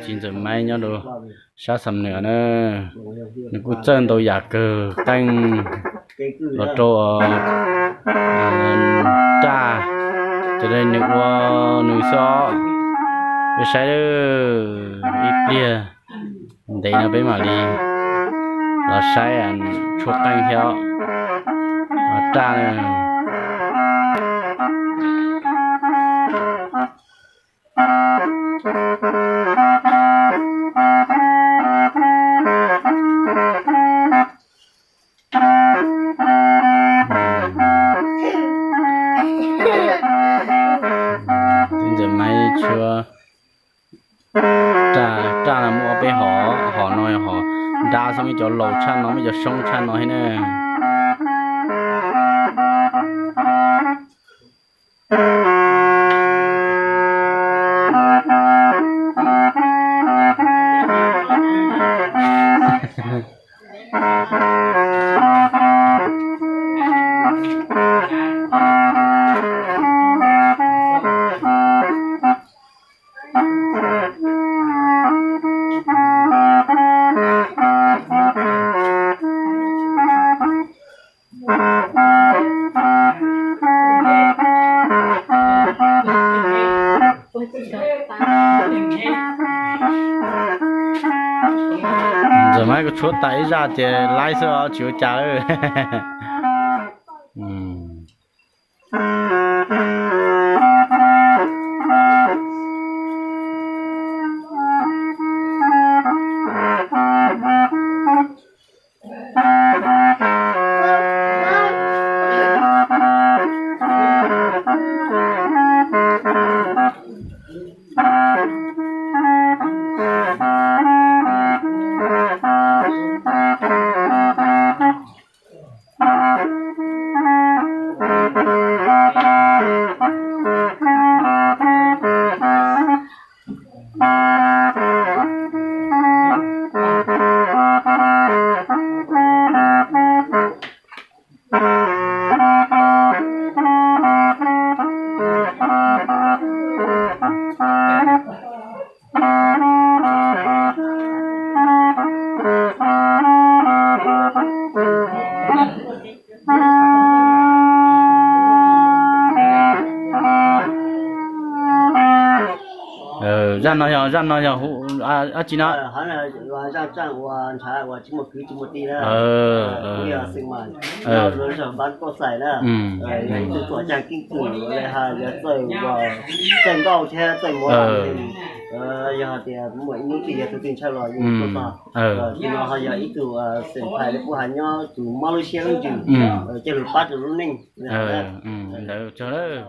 Txiv ntxawm Maib nyob rau sab Xam Nuas na, nws kuj txawj ntau yam kawg, qeej los rau raj, ces nws ua nws xwb os. Peb saib ib pliag ntev no peb mam li los saib tshuab qeej thiab raj. Ntxawm Maib tshuab raj, raj no muaj ob peb hom, hom no hom nrab xwb, muaj cov laus tshaj no, muaj cov soob tshaj no thiab na. Ntxawm Maib kuv tshuab tas ib zaj ces laib xwb os, tsis ua cas lawm. Zaj no yog, zaj no yog hu, dab tsi no? Tsis muaj kwv tsis muaj tij na. Kuv yog xeem Mas, nyob lub zos Npab Kauj Xais na. Yog ib tug tuam cag keeb kwm, txawj, txawj nkauj thiab txawj muab. Yog hais tias muaj ib hnub twg yog tus twg ntshaw los yeej tuaj txog. Tus no ho yog ib tug xeem Thais, kuj hais nyob tus mob lub siab lub ntsws, coj lug pab rau lub neej. Ntawd tso lawm.